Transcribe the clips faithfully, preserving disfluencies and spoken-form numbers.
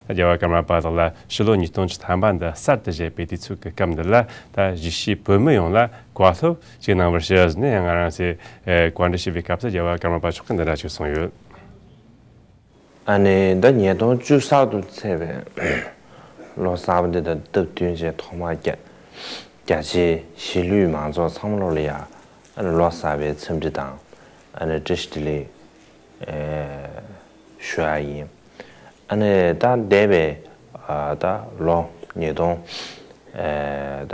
རྒྱལ་བ་ཀརྨ་པ་དག་ལ་ཕྱི་ལོ་ཉིས་སྟོང་བཅུ་ཐམ་པ་འདི་གསར་དུ་བཞད་པའི་དུས་ཚོད་ཀྱི་སྐབས་འདི་ལ། ད་གཞིས་བྱེས་བོད་མི་ཡོངས་ལ་བཀའ་སློབ་ཅིག་གནང་བར་ཞུ་ཟེར་ནས་ཡང་ང་རང་ཚོས་ཨེ་བཀའ་འདྲི་ཞུས་པའི་སྐབས་སུ་རྒྱལ་བ་ཀརྨ་པ་མཆོག་གིས་འདི་འདྲ་ཅིག་གསུངས་ཡོད། ཨ་ནི་ད་ཉིས་སྟོང་བཅུ་གསར་དུ་ཚེས་པའི་ལོ་གསར་པ་འདི་དང་སྟབས་བསྟུན་བྱས་ཐོག་མར་རྒྱ་རྒྱ་ཆེའི་གཞིས་ལུས་མང་ཚོགས་ཚང་མ་ལོ་ལ་ཡ་ཨ་ནི་ལོ་གསར་པའི་འཚམས་འདྲི་དང་ཨ་ནི་བཀྲ་ཤིས་བདེ་ལེགས་ཨེ་ཞུ་ཡ་ཡིན། ཨ་ནི་ད་འདས་པའི་ཨ་ད་ལོ་ཉིས་སྟོང་ཨེ་ད་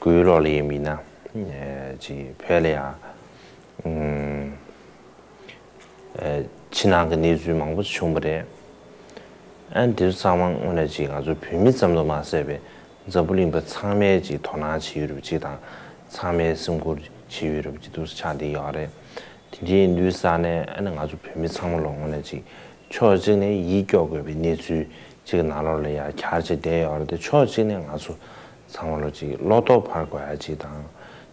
དགུའི་ལོ་ལ་ཡིན་པ་ཡིན་ན་ཨེ་ཅིག་བོད་ལ་ཡ་ཨུམ། ཕྱི་ནང་གི་གནས་ཚུལ་མང་པོ་བྱུང་བ་རེད། ཨ་ནི་དེ་ཚོ་ཚང་མ་དངོས་གནས་ཅིག་ང་ཚོ་བོད་མི་ཙམ་དུ་མ་ཟད་པའི་འཛམ་བུ་གླིང་པ་ཚང་མས་ཅིག་དོ་སྣང་བྱེད་ཡོད་རེད་པ་ཅིག་དང་། ཚང་མས་སེམས་ཁུར་བྱེད་ཡོད་རེད་པ་ཅིག་འདུག་སེ་ཆགས་བསྡད་ཡོད་རེད། དེ་འདྲ་ཡིན་དུས་ཙ་ནས་ཨ་ནི་ང་ཚོ་བོད་མི་ཚང་མ་ལོ་དངོས་གནས་ཅིག་ཕྱོགས་གཅིག་ནས་ཡིད་སྐྱོ་དགོས་པའི་གནས་ཚུལ་ཅིག་ནང་ལོགས་ལ་ཡ་འཁྱར་བྱས་བསྡད་ཡོད་རེད་དེ། ཕྱོགས་གཅིག་ནས་ང་ཚོ་ཚང་མ་ལོ་ཅིག་བློ་དོགས་འཕར་དགོས་ཡ་ཅིག་དང་།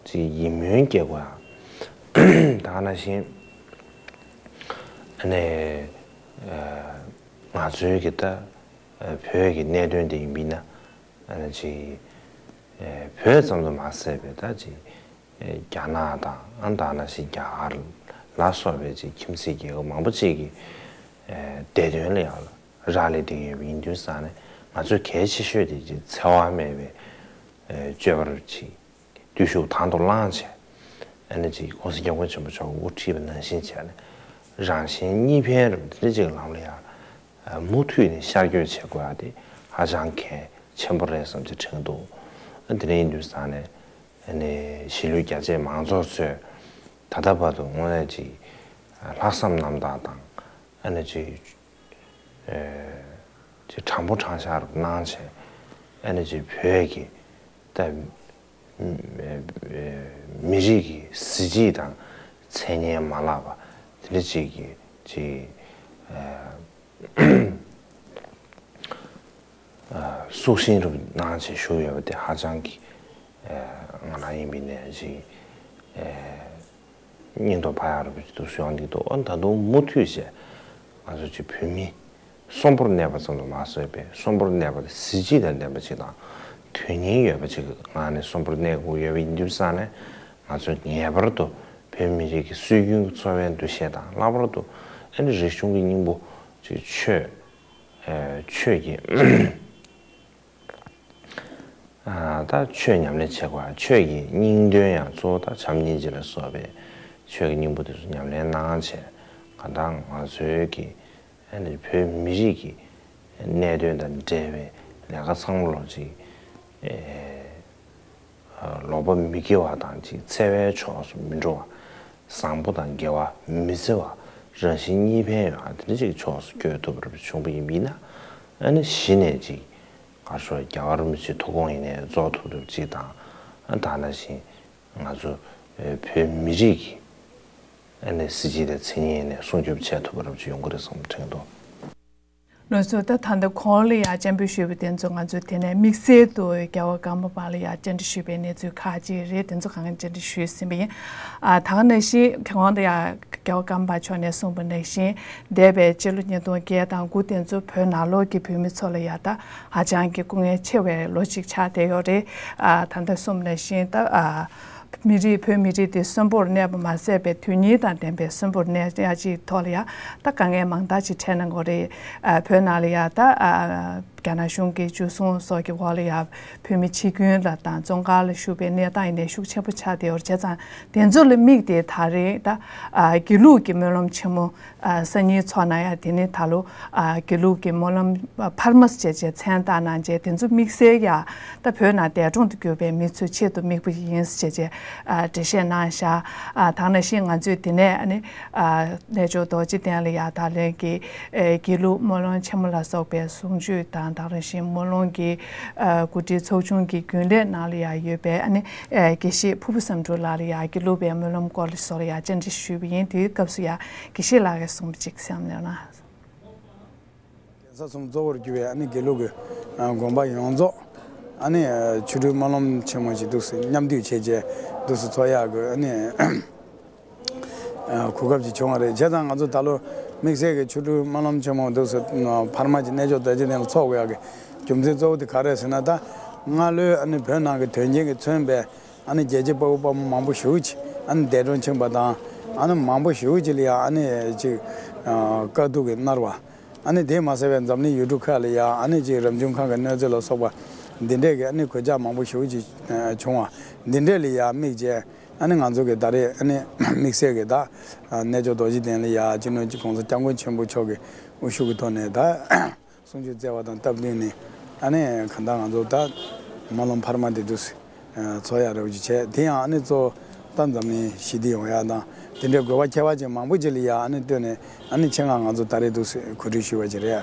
ཅིག་ཡིད་སྨོན་སྐྱེ་དགོས་ཡ། ད་ག་ནང་བཞིན། ཨ་ནི། ཨ་ང་ཚོའི་གི་ད་ཨ་བོད་ཀྱི་གནད་དོན་དེ་ཡིན་པ་ཡིན་ན། ཨ་ནི་ཅིག་ཨ་བོད་ཙམ་དུ་མ་ཟད་པའི་ད་ཅིག་ཨ་རྒྱ་ནག་དང་ཨ་ད་ག་ནང་བཞིན་རྒྱ་གར་ལ་སོགས་པའི་ཅིག་ཁྱིམ་མཚེས་རྒྱལ་ཁབ་མང་པོ་ཅིག་གི་ཨ་བདེ་དོན་ལ་ཡང་རག་ལས་བསྡད་ཡོད་པ་ཡིན་དུས་ཙ་ནས། ང་ཚོས་གལ་ཆེ་ཤོས་དེ་ཅིག་འཚེ་བ་མེད་པའི་ཨ་སྤྱོད་པ་རུ་ཅིག་བརྟུལ་ཞུགས་དང་དུ་བླངས་བྱས། ཨ་ནི་ཅིག་༸གོང་ས་༸སྐྱབས་མགོན་ཆེན་པོ་མཆོག་དབུ་ཁྲིད་པ་ནང་བཞིན་བྱས་ནས། རང་གཞན་གཉིས་ཕན་རུ་འདི་འདྲ་ཅིག་ལམ་ལ་ཡ་མུ་མཐུད་ནས་ཤར་བསྐྱོད་བྱེད་དགོས་ཡ་དེ་ཧ་ཅང་གལ་ཆེན་པོ་རེད་བསམ་གྱི་དྲན་འདུག་ཨ་དེ་འདྲ་ཡིན་དུས་ཙ་ནས། ཨ་ནི་གཞིས་ལུས་རྒྱ་ཆེའི་མང་ཚོགས་ཚོས་ད་ལྟ་བར་དུ་དངོས་གནས་ཅིག་ལྷག་བསམ་རྣམ་དག་དང་། ཨ་ནི་ཅིག་ཅིག་དྲང་པོ་དྲང་བཞག་རུ་གནང་བྱས། ཨ་ནི་ཅིག་བོད་ཀྱི་ད་མི་རིགས་ཀྱི་གཟི་བརྗིད་དང་མཚན་སྙན་མ་བརླག་པ་དེ་འདྲ་ཅིག་གི་ཅིག་སྲོག་ཤིང་རུ་གནང་བྱས་བཞུགས་ཡོད་པ་དེ་ཧ་ཅང་གི་ང་རང་ཡིན་པའི་ནས་ཅིག་སྙིང་སྟོབས་འཕར་ཡག་རུ་འདུག་སེ་ཡོང་གི་འདུག་ཨ་ད་དུང་མུ་མཐུད་བྱས་ང་ཚོ་ཅིག་བོད་མི་གསོན་པོར་གནས་པ་ཙམ་དུ་མ་ཟད་པའི་གསོན་པོར་གནས་པ་དེ་གཟི་བརྗིད་དང་ལྡན་པ་ཅིག་དང་། དོན་སྙིང་ཡོད་པ་ཅིག་གི་ངང་ནས་གསོན་པོར་གནས་དགོས་ཡོད་པ་ཡིན་དུས་ཙ་ནས། ང་ཚོས་ངེས་པར་དུ་བོད་མི་རིགས་ཀྱི་སྲོལ་རྒྱུན་གྱི་འཚོ་བའི་འདུ་ཤེས་དང་། ལྷག་པར་དུ་ཨ་ནི་རིག་གཞུང་གི་སྙིང་པོ་ཅིག་ཆོས། ཨ་ཆོས་ཀྱི་ཨ་ད་ཆོས་ཉམས་ལེན་བྱེད་དགོས། ཆོས་ཀྱི་སྙིང་དོན་ཡང་གཙོ་བོ་ད་བྱམས་སྙིང་རྗེ་ལ་སོགས་པའི་ཆོས་ཀྱི་སྙིང་པོ་དེ་ཚོ་ཉམས་ལེན་གནང་བྱས། གང་ལྟར་ང་ཚོའི་གི་ཨ་ནི་བོད་མི་རིགས་ཀྱི་གནད་དོན་དང་འབྲེལ་བའི་ལས་ཀ་ཚང་མ་ལོ་ཅིག་ཨེ་ལོག་པ་མི་དགེ་བ་དང་ཅིག་འཚེ་བའི་ཕྱོགས་སུ་མི་འགྲོ་བ། བཟང་པོ་དང་དགེ་བ་མི་འཚེ་བ། རང་གཞན་གཉིས་ཕན་ཡོང་བ་དེ་འདྲ་ཅིག་ཕྱོགས་སུ་བསྐྱོད་ཐུབ་པ་བྱུང་བ་ཡིན་པ་ཡིན་ན། ཨ་ནི་གཞི་ནས་ཅིག་ག་རེ་ཟེར། རྒྱལ་བ་རིན་པོ་ཆེའི་ཐུགས་དགོངས་ཡིན་ནའི་རྫོགས་ཐུབ་ཐུབ་ཅིག་དང་། ཨ་ད་ནང་བཞིན་ང་ཚོ་བོད་མི་རིགས་ཀྱི་ཨ་ནི་གཟི་བརྗིད་དང་མཚན་སྙན་ཡིན་ནའི་སྲུང་སྐྱོབ་བྱེད་ཐུབ་པ་ཅིག་ཡོང་གི་རེད་བསམ་དྲན་འདུག་ལགས་སོ། ད་ད་ལྟ་གོང་ལ་ཡ་སྤྱན་འབུལ་ཞུས་པ་དེ་ཚོ་ང་ཚོས་དེ་ནས་དམིགས་བསལ་དུ་རྒྱལ་བ་ཀརྨ་པ་ལ་ཡ་བཅར་འདྲི་ཞུས་པའི་གནས་ཚུལ་ཁག་ཅིག་རེད། དེ་ཚོ་གང་ག་བཅར་འདྲི་ཞུས་ཟིན་པ་ཡིན། ཨ་ད་ག་ནང་བཞིན་གོང་དུ་ཡ་རྒྱལ་བ་ཀརྨ་པ་མཆོག་ནས་གསུངས་པ་ནང་བཞིན། འདས་པའི་སྤྱི་ལོ་ཉིས་སྟོང་བརྒྱད་དང་དགུ་དེ་ཚོ་བོད་ནང་ལོགས་ཀྱི་བོད་མི་ཚོ་ལ་ཡ་ད་ཧ་ཅང་གི་སྐུ་ངལ་ཆེ་བའི་ལོ་གཅིག་ཆགས་བསྡད་ཡོད་རེད། ཨ་ད་ལྟ་གསུངས་པ་ནང་བཞིན་ད་ཨ། མི་རིགས། བོད་མི་རིགས་དེ་གསོན་པོར་གནས་པ་མ་ཟད་པའི་དོན་སྙིང་དང་ལྡན་པའི་གསོན་པོར་གནས་ཡ་ཅིག་ཐོག་ལ་ཡ་ད་དཀའ་ངལ་མང་དག་ཅིག་འཕྲད་གནང་གི་ཡོད་རེད། ཨ་བོད་ནང་ལ་ཡ་ད་ཨ་རྒྱ་ནག་གཞུང་གི་འཇུ་བཟུང་སོགས་ཀྱི་འོག་ལ་ཡ་བོད་མི་ཕྱི་རྒྱུན་ལ་དང་བཙོན་ཁང་ལ་བཞུགས་པའི་གནས་སྟངས་ཡིན་ནའི་ཤུགས་ཆེན་པོ་ཆགས་བསྡད་ཡོད་རེད། བྱས་ཙང་དེ་ཚོ་ལ་དམིགས་ཏེ་ད་རེས་ད་ཨ་དགེ་ལུགས་ཀྱི་སྨོན་ལམ་ཆེན་མོ། ཨ་སང་ཉིན་ཚོགས་གནང་ཡ་དེ་ནི་ད་ལོ་ཨ་དགེ་ལུགས་ཀྱི་སྨོན་ལམ་འཕར་མ་བྱས་རྗེས་མཚན་བཏགས་གནང་རྗེས། དེ་ཚོ་དམིགས་བསལ་ཡ་ད་བོད་ནང་འདས་གྲོངས་དུ་གྱུར་པའི་མི་ཚོའི་ཆེད་དུ་དམིགས་པ་ཡིན་ཟེར་བྱས་རྗེས་ཨ་འགྲེལ་བཤད་གནང་བཞག་ཨ་དེ་ནང་བཞིན་ང་ཚོས་དེ་ནས་ཨ་ནི་ཨ་རྣལ་འབྱོར་རྡོ་རྗེ་གདན་ལ་ཡ་ད་ལན་གྱི་ཨེ་དགེ་ལུགས་སྨོན་ལམ་ཆེན་མོ་ལ་སོགས་པའི་གསུང་ཆོས་དང་། དེ་ནང་བཞིན་སྨོན་ལམ་གྱི་ཨ་གོ་སྒྲིག་ཚོགས་ཆུང་གི་རྒྱུན་ལས་ནང་ལ་ཡ་ཡོད་པའི་ཨ་ནི་ཨེ་དགེ་བཤེས་ཕུར་བུ་བསམ་འགྲུབ་ལགས་ལ་ཡ་དགེ་ལུགས་པའི་སྨོན་ལམ་སྐོར་ལ་སོགས་ལ་ཡ་བཅར་འདྲི་ཞུས་པ་ཡིན། དེའི་སྐབས་སུ་ཡ་དགེ་བཤེས་ལགས་ཀྱིས་གསུངས་པ་ཅིག་གསན་གནང་ན། གདན་ས་གསུམ་གཙོ་བོར་གྱུར་བའི་ཨ་ནི་དགེ་ལུགས་ཀྱི་ཨ་དགོན་པ་ཡོངས་རྫོགས་ཨ་ནི་ཨ་ཆོ་འཕྲུལ་སྨོན་ལམ་ཆེན་མོ་ཞིག་འདུག་སེ་མཉམ་འདུས་བྱས་རྗེས་འདུག་སེ་ཚོགས་ཡག་གི་ཨ་ནི་ཨ་གོ་སྐབས་ཅིག་བྱུང་བ་རེད། བྱས་ཙང་ང་ཚོ་ད་ལོ་ དམིགས་བསལ་གྱི་ཆོ་འཕྲུལ་སྨོན་ལམ་ཆེན་མོ་འདུག་སེ་འཕར་མ་གྱི་རྣལ་འབྱོར་རྡོ་རྗེ་གདན་ལ་ཚོགས་དགོས་ཡག་གི་རྒྱུ་མཚན་གཙོ་བོ་དེ་ག་རེ་རེད་ཟེར་ན། ད་སྔ་ལོའི་ཨ་ནི་བོད་ནང་གི་དོན་རྐྱེན་གྱིས་མཚོན་པའི་ཨ་ནི་རྒྱལ་གཅེས་དཔའ་བོ་དཔའ་མོ་མང་པོ་ཞེ་པོ་ཅིག་ཨ་ནི་འདས་གྲོངས་ཕྱིན་པ་དང་། ཨ་ནི་མང་པོ་ཞེ་པོ་ཅིག་ལ་ཡང་ཨ་ནི་ཅིག་ཨ་དཀའ་སྡུག་གིས་མནར་བ། ཨ་ནི་དེས་མ་ཟད་པའི་འཛམ་གླིང་ཡུལ་གྲུ་ཁག་ལ་ཡང་ཨ་ནི་ཅིག་རབ་བྱུང་ཁམས་ཀྱི་གནོད་འཚེ་ལ་སོགས་པ་འདི་འདྲས་ཀྱི་ཨ་ནི་གོད་ཆག་མང་པོ་ཞེ་པོ་ཅིག་ཨ་བྱུང་བ། འདི་འདྲས་ལ་ཡང་དམིགས་བྱས། ཨ་ནི་ང་ཚོ་གི་ད་རེས་ཨ་ནི་དམིགས་བསལ་གྱི་ད་རྣལ་འབྱོར་རྡོ་རྗེ་གདན་ལ་ཡ་སྤྱི་ནོར་༸གོང་ས་༸སྐྱབས་མགོན་ཆེན་པོ་མཆོག་གི་དབུ་བཞུགས་ཀྱི་ཐོག་ནས་ད་གསུང་ཆོས་སྩལ་བ་དང་སྟབས་བསྟུན་ནས། ཨ་ནི་གང་ལྟར་ང་ཚོ་ད་སྨོན་ལམ་འཕར་མ་དེ་འདུག་སེ་ཚོགས་ཡག་རེ་བ་ཅིག་བྱས། དེ་ཡང་ཨ་ནི་གཙོ་བོ་ད་འཛམ་གླིང་ཞི་བདེ་ཡོང་ཡག་དང་དེ་འདྲའི་དགོས་པ་ཁྱད་པར་ཅན་མང་པོ་ཅིག་ལ་ཡ་ཨ་ནི་བསྟུན་ནས། ཨ་ནི་ཆེད་མངགས་ང་ཚོ་ད་རེས་འདུག་སེ་གོ་སྒྲིག་ཞུས་པ་ཅིག་རེད།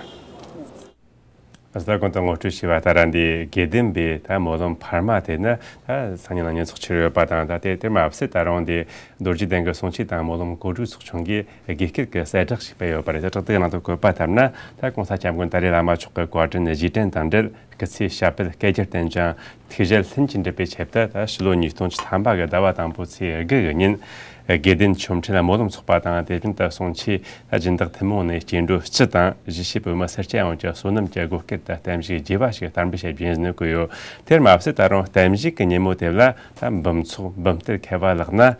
ད་གོང་དུ་ངོ་སྤྲོད་བྱས་པ་ལྟར། འདི་དགེ་ལྡན་པའི་ད་སྨོན་ལམ་འཕར་མ་དེ་ནི་ད་སང་ཉིན་གནངས་ཉིན་ཚོགས་ཀྱི་ཡོད་པ་དང་། ད་དེ་དེར་མ་ཟད་ད་རུང་འདི་རྡོ་རྗེ་གདན་གྱི་གསུང་ཆོས་དང་སྨོན་ལམ་གོ་སྒྲིག་ཚོགས་ཆུང་གིས་དགེ་སྐོར་གྱི་གསལ་བསྒྲགས་ཤིག་སྤེལ་ཡོད་པ་རེད། དེ་དྲག་དེའི་ནང་དུ་བཀོད་པ་ལྟར་ན། ད་༸གོང་ས་༸སྐྱབས་མགོན་ཏཱ་ལའི་བླ་མ་མཆོག་གི་བཀའ་དྲིན་རྗེས་དྲན་དང་འབྲེལ། སྐུ་ཚེ་ཞབས་པད་བསྐལ་བརྒྱར་བརྟན་ཅིང་ཐུགས་རྗེ་ལྷུན་གྱིས་འགྲུབ་པའི་ཆེད་དུ། ད་ཕྱི་ལོ་ཉིས་སྟོང་བཅུ་ཐམ་པ་གི་ཟླ་བ་དང་པོ་ཚེས་དགུ་གི་ཉིན། དགེ་ལྡན་ཆོ་འཕྲུལ་སྨོན་ལམ་ཚོགས་པ་དང་། དེ་བཞིན་དུ་གསུང་ཆོས་སྦྱིན་བདག་ཐུན་མོང་ནས་སྐྱེ་འགྲོ་སྤྱི་དང་གཞིས་བྱེས་བོད་མི་སེར་སྐྱ་ཡོངས་ཀྱི་བསོད་ནམས་ཀྱི་བགོ་སྐལ་དུ་གཏམ་བཞི་རྒྱས་པ་ཞིག་བསྟར་འབུལ་བྱས་པའི་ཡིན་ཟིན་བཀོད་ཡོད། དེར་མ་ཟད་ད་རུང་གཏམ་བཞི་གི་ཉིན་མོ་དེ་ལ་ད་འབུམ་ཚོགས་འབུམ་སྡེར་མཁས་པ་ལགས་ན།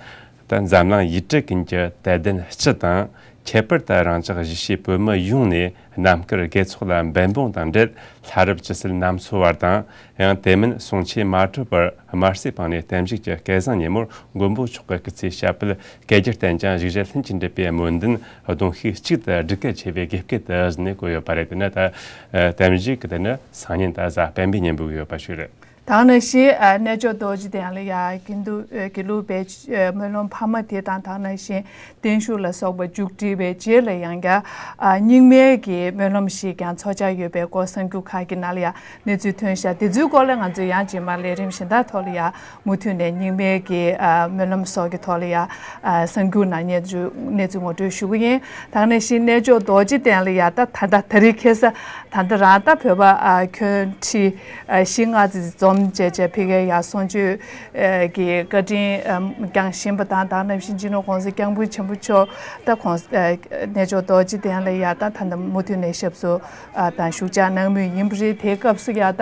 ད་འཛམ་གླིང་ཡུལ་གྲུ་ཀུན་གྱི་དད་ལྡན་སྤྱི་དང་། ཁྱད་པར་དུ་རང་ཅག་གཞིས་བྱེས་བོད་མི་ཡོངས་ནས་རྣམ་དཀར་དགེ་ཚོགས་ལ་འབད་འབུངས་དང་འབྲེལ། ལྷ་རབ་ཇི་སྲིད་ནམ་འཚོ་བར་དང་། ཡང་དེ་མིན་གསུང་ཆོས་མ་གྲུབ་པར་དམར་གསོད་སྤངས་ནས་གཏམ་བཞི་གི་སྐལ་བཟང་ཉིན་མོར་མགོན་པོ་མཆོག་གི་སྐུ་ཚེ་ཞབས་པད་བསྐལ་བརྒྱར་བརྟན་ཅིང་ཞུགས་ཅིང་ལྷུན་གྱིས་འགྲུབ་པའི་སྨོན་འདུན་གདུང་ཤུགས་གཅིག་ཏུ་སྒྲིལ་གལ་ཆེ་བའི་དགོས་སྐལ་དུ་ཟིན་ནས་བཀོད་ཡོད་པ་རེད། དེ་ནི་ད་གཏམ་བཞི་གི་དེ་ནི་སང་ཉིན་ད་གཟའ་སྤེན་པའི་ཉིན་འབུལ་གྱི་ཡོད་པ་ཞིག་རེད། ད་ག་ནང་བཞིན་ཨ་རྣལ་འབྱོར་རྡོ་རྗེ་གདན་ལ་ཡ་དགེ་འདུན་ཨ་དགེ་ལུགས་པའི་ཨ་སྨོན་ལམ་འཕར་མ་དེ་དང་། ད་ག་ནང་བཞིན་བརྟན་བཞུགས་ལ་སོགས་པ་མཇུག་སྒྲིལ་བའི་རྗེས་ལ་ཡང་བསྐྱར་ཨ་རྙིང་མའི་གི་སྨོན་ལམ་ཞིག་ཀྱང་ཚོགས་འཆར་ཡོད་པའི་སྐོར་གསར་འགྱུར་ཁག་གི་ནང་ལ་ཡ་གནས་ཚུལ་ཐོན་ཤག་དེ་ཚོའི་སྐོར་ལ་ང་ཚོས་ཡང་རྗེས་མ་ལས་རིམ་གཞན་དག་ཐོག་ལ་ཡ་མུ་མཐུད་ནས་རྙིང་མའི་གི་ཨ་སྨོན་ལམ་སོགས་ཀྱི་ཐོག་ལ་ཡ་ཨ་གསར་འགྱུར་ནང་གནས་ཚུལ་གནས་ཚུལ་ངོ་སྤྲོད་ཞུ་གི་ཡིན། ད་ག་ནང་བཞིན་རྣལ་འབྱོར་རྡོ་རྗེ་གདན་ལ་ཡ་ད་ད་ད་ད་རེས་ཁ་སང་ད་ལྟ་རང་ད་བོད་པ་ཨ་ཁྱོན་ཁྲི་ཨ་བཞི་ལྔ་ཙམ་འཛོམས་བྱས་བྱས་ཕ་གིར་ཡར་གསུང་ཆོས་ཨ་གི་བཀའ་དྲིན་ཨ་བསྐྱངས་བཞིན་པ་དང་། ད་ག་ནང་བཞིན་སྤྱི་ནོར་༸གོང་ས་༸སྐྱབས་མགོན་ཆེན་པོ་མཆོག་ད་༸གོང་ས་ཨ་རྣལ་འབྱོར་རྡོ་རྗེ་གདན་ལ་ཡ་ད་ད་ལྟ་མུ་མཐུད་ནས་ཞབས་སོར་ཨ་དང་བཞུགས་ཞུགས་གནང་མུས་ཡིན་པ་རེད། དེའི་སྐབས་སུ་ཡ་ད་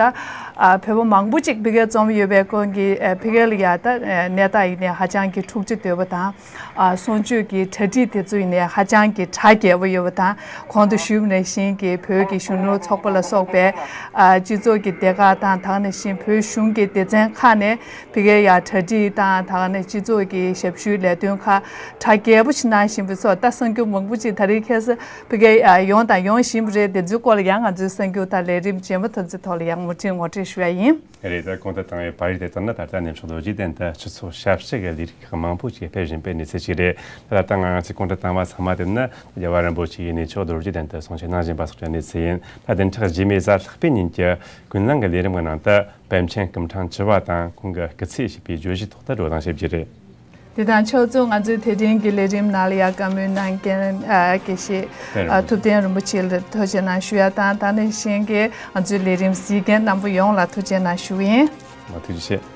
ཨ་བོད་པ་མང་པོ་ཅིག་ཕ་གིར་འཛོམས་ཡོད་པའི་སྐོར་གྱི་ཨ་ཕ་གིར་ལ་ཡ་ད་ཨ་གནས་སྟངས་ཡིན་ནའི་ཧ་ཅང་གི་འཁྲུག་ཆ་དོད་པ་དང་། ཨ་གསུང་ཆོས་ཀྱི་གྲ་སྒྲིག་དེ་ཚོ་ཡིན་ནའི་ཧ་ཅང་གི་གྲ་རྒྱས་པོ་ཡོད་པ་དང་། གོང་དུ་ཞུས་པ་ནང་བཞིན་གྱི་བོད་ཀྱི་གཞོན་ནུ་ཚོགས་པ་ལ་སོགས་པའི་ཨ་སྤྱི་ཚོགས་ཀྱི་སྡེ་ཁག་དང་། ད་ག་ནང་བཞིན་བོད་གཞུང་གི་སྡེ་ཚན་ཁག་ནས་ཕ་གིར་ཡ་གྲ་སྒྲིག་དང་། ད་ག་ནས་སྤྱི་ཚོགས་ཀྱི་ཞབས་ཞུའི་ལས་དོན་ཁག་གྲ་རྒྱས་པོ་ཞིག་གནང་བཞིན་པ་སོགས། ད་གསར་འགྱུར་མང་པོ་ཅིག་ད་རེས་ཁ་སང་ཕ་གིར་ཡ་ཡོང་དང་ཡོང་བཞིན་པ་རེད། དེ་ཚོའི་སྐོར་ལ་ཡང་ང་ཚོའི་གསར་འགྱུར་དང་ལས་རིམ་རྗེས་མ་དེ་ཚོའི་ཐོག་ལ་ཡང་མུ་མཐུད་ངོ་སྤྲོད་ཞུ་ཡ་ཡིན། རེད། ད་གོང་དུ་བཏང་བའི་པར་རིས་དེ་ལྟར་ན། ད་ལྟ་རྣལ་འབྱོར་རྡོ་རྗེ་གདན་དུ་སྤྱི་ཚོགས་ཞབས་ཕྱི་གི་ལས་རིགས་ཁག་མང་པོ་ཞིག་ཕེབས་བཞིན་པའི་གནས་ཚུལ་ཞིག་རེད། ད་ལྟ་ང་ང་ཚོས་གོང་དུ་བཏང་བ་ཚང་མ་དེ་ནི་རྒྱལ་བ་རིན་པོ་ཆེ་ཡི་གནས་མཆོག་རྡོ་རྗེ་གདན་དུ་གསུང་ཆོས་གནང་བཞིན་པ་སོགས་ཀྱི་གནས་ཚུལ་ཡིན། ད་བདུན་ཕྲག་རྗེས་མའི་གཟའ་ལྷག་པའི་ཉིན་གྱི་ཀུན་གླེང་གི་ལས་རིམ་གྱི་ནང་དུ་པཎ་ཆེན་སྐུ་ཕྲེང་བཅུ་བ་དང་ཁོང་གི་སྐུ་ཚེ་ཞེས་པའི་བརྗོད་གཞིའི་ཐོག་ཏུ་བགྲོ་གླེང་བྱེད་རྒྱུ་རེད། དེ་དང་ཕྱོགས་མཚུངས་ང་ཚོའི་དེ་རིང་གི་ལས་རིམ་ནང་ལ་ཡང་བཀའ་མོལ་གནང་མཁན་ཨ་དགེ་བཤེས་ཨ་ཐུབ་བསྟན་རིན་པོ་ཆེ་ལ་ཐུགས་རྗེ་གནང་ཞུ་ཡ་དང་། ད་ནང་བཞིན་གྱི་ང་ཚོའི་ལས་རིམ་གཟིགས་མཁན་རྣམ་པ་ཡོངས་ལ་ཐུགས་རྗེ་གནང་ཞུ་གི་ཡིན། ཐུགས་རྗེ་ཆེ།